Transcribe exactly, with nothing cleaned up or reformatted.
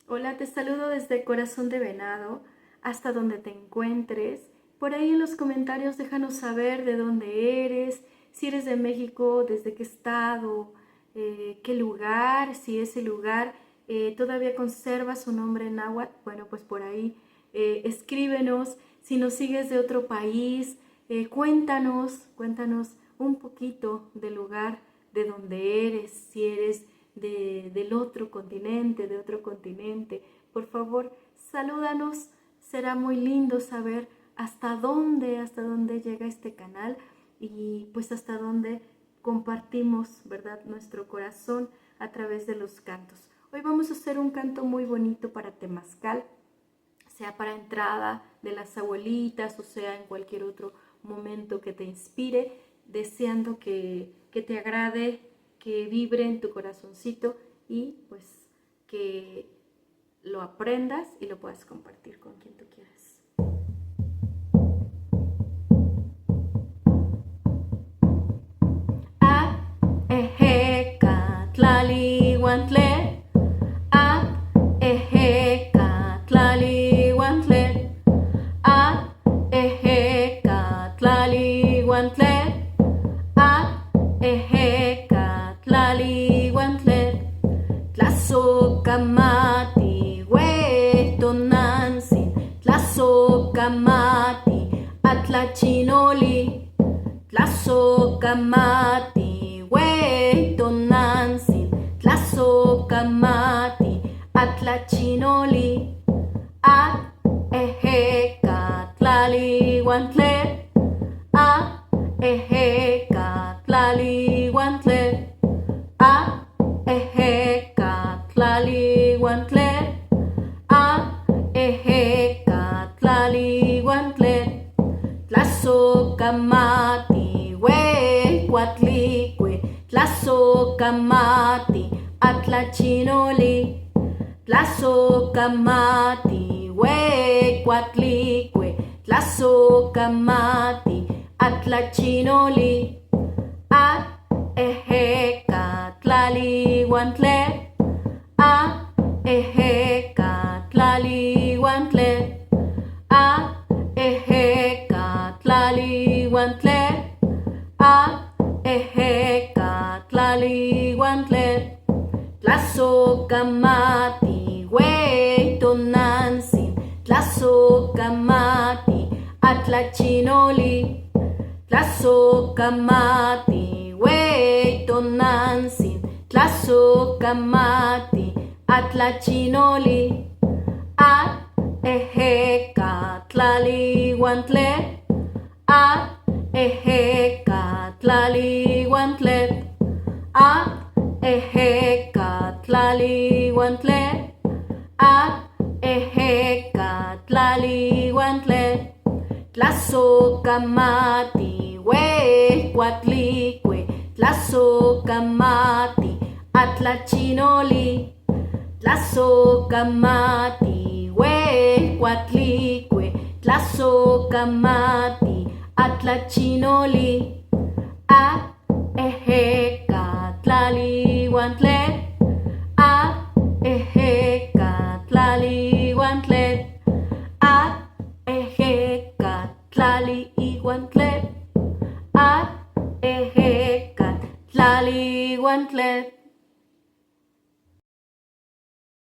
Hola, te saludo desde Corazón de Venado, hasta donde te encuentres. Por ahí en los comentarios déjanos saber de dónde eres, si eres de México, desde qué estado, eh, qué lugar, si ese lugar eh, todavía conserva su nombre náhuatl. Bueno, pues por ahí eh, escríbenos. Si nos sigues de otro país, eh, cuéntanos, cuéntanos un poquito del lugar de donde eres, si eres de, del otro continente, de otro continente. Por favor, salúdanos. Será muy lindo saber hasta dónde, hasta dónde llega este canal y pues hasta dónde compartimos, ¿verdad?, nuestro corazón a través de los cantos. Hoy vamos a hacer un canto muy bonito para temazcal, sea para entrada de las abuelitas o sea en cualquier otro momento que te inspire, deseando que, que te agrade, que vibre en tu corazoncito y pues que lo aprendas y lo puedas compartir con quien tú quieras. At, e, hek, a, tlali, wan, tlel. At, e, hek, a, tlali, wan, tlel. At, e, hek, a, tlali, wan, tlel. At, e, hek, a, tlali, wan, tlel. Tlazok a mati, wei tonantzin. Tlazok a mati, atla chin oli. Tlazok a mati, wei tonantzin. Tlazok a mati, atla chin oli. At, e, hek, a, tlali, wan, tlel. At, e, hek, a, tlali, wan, tlel. At, e, hek, a, tlali, wan, tlel. At, e, hek, a, tlali, wan, tlel. Tlazok a mati, wei kuatlikue. Tlazok a mati, atla chin oli. Tlazok a mati, wei kuatlikue. Tlazok a mati, atla chin oli. At, e, hek, a, tlali, wan, tlel. At, e, hek, a, tlali, wan, tlel. At, e, hek, a, tlali, wan, tlel. At, e, hek, a, tlali, wan, tlel. Tlazok a mati, wei tonantzin. Tlazok a mati, atla chin oli. Tlazok a mati, wei tonantzin. Tlazok a mati, atla chin oli. At, e, hek, a, tlali, wan, tlel. At, e, hek, a, tlali, wan, tlel. At, e, hek, a, tlali, wan, tlel. At, e, hek, a, tlali, wan, tlel. Tlazok a mati, wei kuatlikue. Tlazok a mati, atla chin oli. Tlazok a mati, wei kuatlikue. Tlazok a mati, atla chin oli. At, e, hek, a, tlali, wan, tlel.